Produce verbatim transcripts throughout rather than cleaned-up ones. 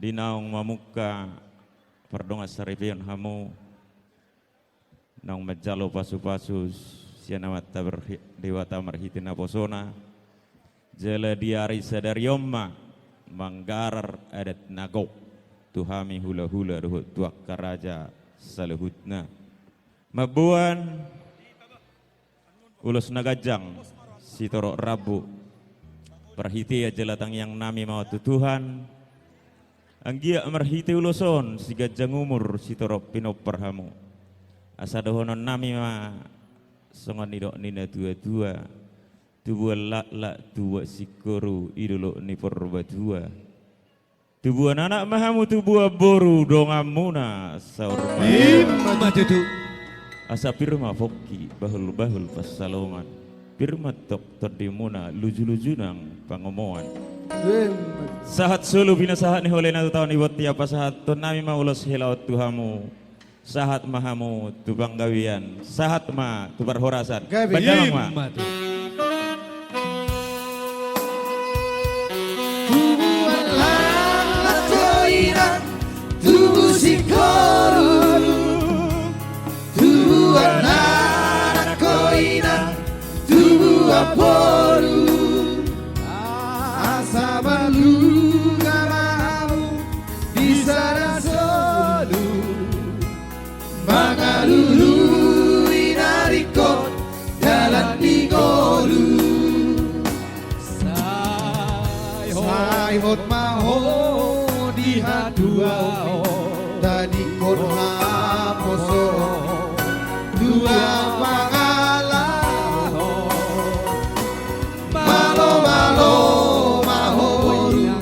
Di naung mamungka pardongansaripeon hamu, naung manjalo pasupasu sian Amanta Debata marhite naposona, jala di ari sadari on ma manggarar adat na gok tu hami hulahula dohot tu angka raja saluhutna. Mamboan ulos na ganjang sitorop rambu, parhitean jala tangiangnami ma tu Tuhan, anggiat marhite ulos on siganjang umur sitorop pinompar hamu. Asa dohononnami ma songon nidok ni natuatua: Tubuan laklak, tubuan singkoru, i dolok ni Purbatua. Tubuan anak ma hamu, tubuan boru, donganmuna saur matua. Ima tutu. Asa pir ma pongki, bahulbahul pansalongan, pir ma tondimuna lujuluju nang pangomoan. Ima tutu. Sahat solu pinasahat ni holena tu taon i, bontean pasahatonnami ma ulos hela on tu hamu. Sahat ma hamu tu panggabean, sahat ma tu parhorasan. Gabe. Banda ma. Ima tutu. Tubuan laklak do inang, tubu singkoru, tubuan anak do inang, tubuan boru. Asa balga ma hamu di sada solu, mangalului na ringkot dalan ni ngolu. Sai hot ma ho di hatuaon, tadingkon haposoon, tua pangalahon. Malomalo ma ho boru,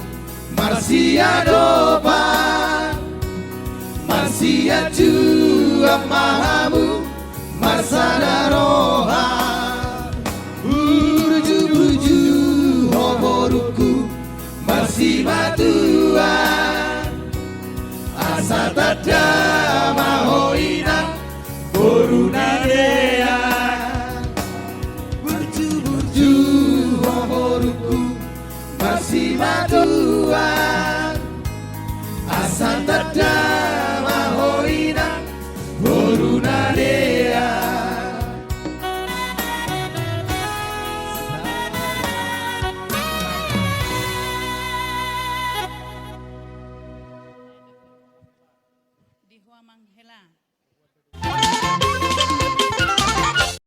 marsiadopan, marsiajuan ma hamu, marsada roha. Burjuburju ho borungku, marsimatuan. Asa tanda ma ho inang, boru na dear. Burjuburju ho borungku, marsimatuan. Asa tanda